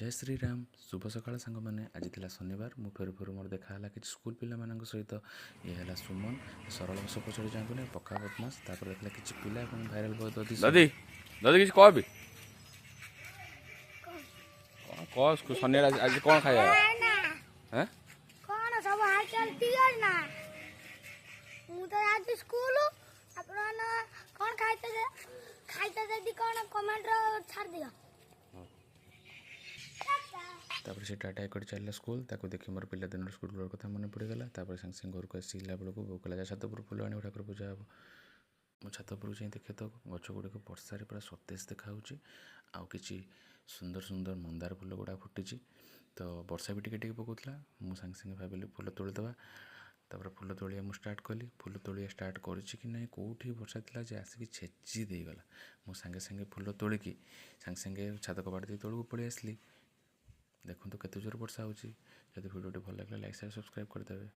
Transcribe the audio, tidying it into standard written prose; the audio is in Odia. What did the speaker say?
ଜୟ ଶ୍ରୀରାମ। ଶୁଭ ସକାଳ ସାଙ୍ଗମାନେ। ଆଜି ଥିଲା ଶନିବାର। ମୁଁ ଫେରୁ ଫେରୁ ମୋର ଦେଖା ହେଲା କିଛି ସ୍କୁଲ ପିଲାମାନଙ୍କ ସହିତ। ଇଏ ହେଲା ସୁମନ, ସରଳ ପଛରେ ଯାଆନ୍ତୁନି, ପକ୍କା ବଦମାସ। ତାପରେ ଦେଖିଲା କିଛି ପିଲା ଏବଂ ଭାଇରାଲ ବୟ ଦଦି। ଦଦି, ଦଦି, କିଛି କହ ବି, କଣ କହ? ଶନିବାର ଆଜି, ଆଜି କ'ଣ ଖାଇବା? ହେଁ? କଣ ସବୁ ହାଲଚାଲ, ଠିକ ଅଛି ନା? ମୁଁ ତ ଯାଉଛି ସ୍କୁଲ। ଆପଣମାନେ କଣ ଖାଇତେ ଖାଇତେ ଯଦି କଣ କମେଣ୍ଟର ଛାଡ଼ିଦିଅ। ତାପରେ ସେ ଟାଟା କରି ଚାଲିଲା ସ୍କୁଲ। ତାକୁ ଦେଖି ମୋର ପିଲାଦିନର ସ୍କୁଲର କଥା ମନେ ପଡ଼ିଗଲା। ତାପରେ ସାଙ୍ଗେ ସାଙ୍ଗେ ଘରକୁ ଆସିଲା ବେଳକୁ ବୋଉ କହିଲା, ଯା ଛାତ ଉପରୁ ଫୁଲ ଆଣିବୁ, ଠାକୁର ପୂଜା ହେବ। ମୁଁ ଛାତ ଉପରକୁ ଯାଇ ଦେଖେ ତ ଗଛ ଗୁଡ଼ିକ ବର୍ଷାରେ ପୁରା ସତେଜ ଦେଖାହେଉଛି ଆଉ କିଛି ସୁନ୍ଦର ସୁନ୍ଦର ମନ୍ଦାର ଫୁଲ ଗୁଡ଼ା ଫୁଟିଛି। ତ ବର୍ଷା ବି ଟିକେ ଟିକେ ପକାଉଥିଲା। ମୁଁ ସାଙ୍ଗେ ସାଙ୍ଗେ ଭାବିଲି ଫୁଲ ତୋଳିଦେବା। ତାପରେ ଫୁଲ ତୋଳିବା ମୁଁ ଷ୍ଟାର୍ଟ କଲି। ଫୁଲ ତୋଳିବା ଷ୍ଟାର୍ଟ କରିଛି କି ନାହିଁ, କେଉଁଠି ବର୍ଷା ଥିଲା ଯେ ଆସିକି ଛେଚି ଦେଇଗଲା। ମୁଁ ସାଙ୍ଗେ ସାଙ୍ଗେ ଫୁଲ ତୋଳିକି ସାଙ୍ଗେ ସାଙ୍ଗେ ଛାତ କବାଟ ଦେଇ ତଳକୁ ପଳେଇ ଆସିଲି। ଦେଖନ୍ତୁ କେତେ ଜୋର ବର୍ଷା ହେଉଛି। ଯଦି ଭିଡ଼ିଓଟି ଭଲ ଲାଗିଲା, ଲାଇକ୍, ସେୟାର, ସବସ୍କ୍ରାଇବ୍ କରିଦେବେ।